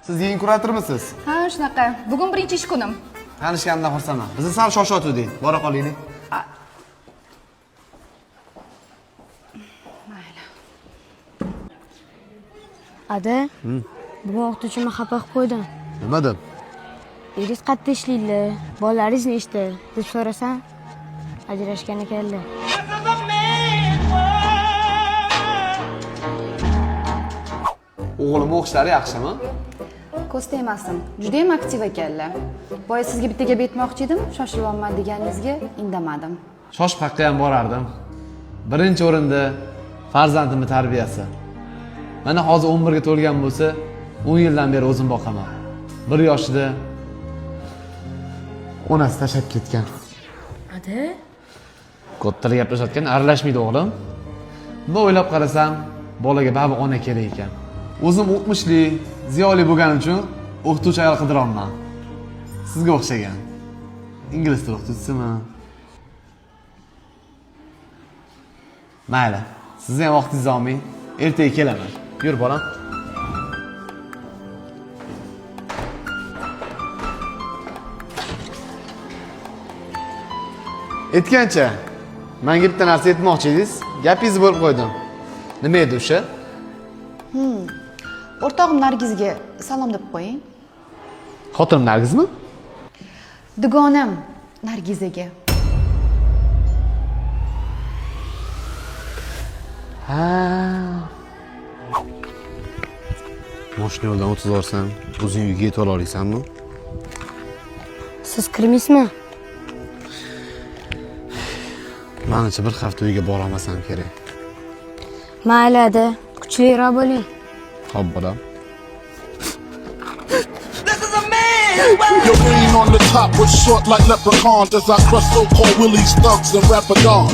Siz yangi kuratormisiz? Ha, shunaqa. Bugun birinchi ish kunim. Tanishganimdan xursandman. Bizni sal shoshayotgandik. Bora qolaylik. Mayli. Ada, bugun o'qituvchimni xafa qilib qo'ydim. Nima deb? Eringiz qayerda ishlaydilar, bolalaringiz nechta deb so'rasam, ajrashgan ekanlar. O'g'lim o'qishlari yaxshimi? Ko'z tegmasin. Judayam aktiv ekanlar. Boya sizga bitta gap aytmoqchi edim, shoshilyapman deganingizga indamadim. Shoshib haqqa ham borardim. Birinchi o'rinda farzandimni tarbiyasi. Mana hozir 11 ga to'lgan bo'lsa, 10 yildan beri o'zim boqaman. 1 yoshida onasi tashlab ketgan. Ada? Kattalar gaplashayotgan aralashmaydi o'g'lim. Bunday o'ylab qarasam, bolaga baribir ona kerak ekan. O'zim o'qimishli, ziyoli bo'lganim uchun o'qituvchi ayol qidiryapman. Sizga o'xshagan. Ingliz tili o'qituvchisimi? Mayli, sizni ham vaqtingizni olmay, ertaga kelaman. Yur bolam. Aytgancha, menga bitta narsa aytmoqchi edingiz, gapingizni bo'lib qo'ydim. Nima edi o'sha? O'rtog'im Nargizga salom deb qo'ying. Xotinim Nargizmi? Dugonam Nargizaga. Ha. Moshina yo'ldan o'tkazib yuborsam, o'zing uyga yetib ola olasanmi? Siz kirmaysizmi? Manimcha bir hafta uyga bora olmasam kerak. Mayli, ada, kuchliroq bo'ling. Xo'p, bolam. Your reign on the top was short like leprechauns as I crush so-called willies, thugs, and rapadons.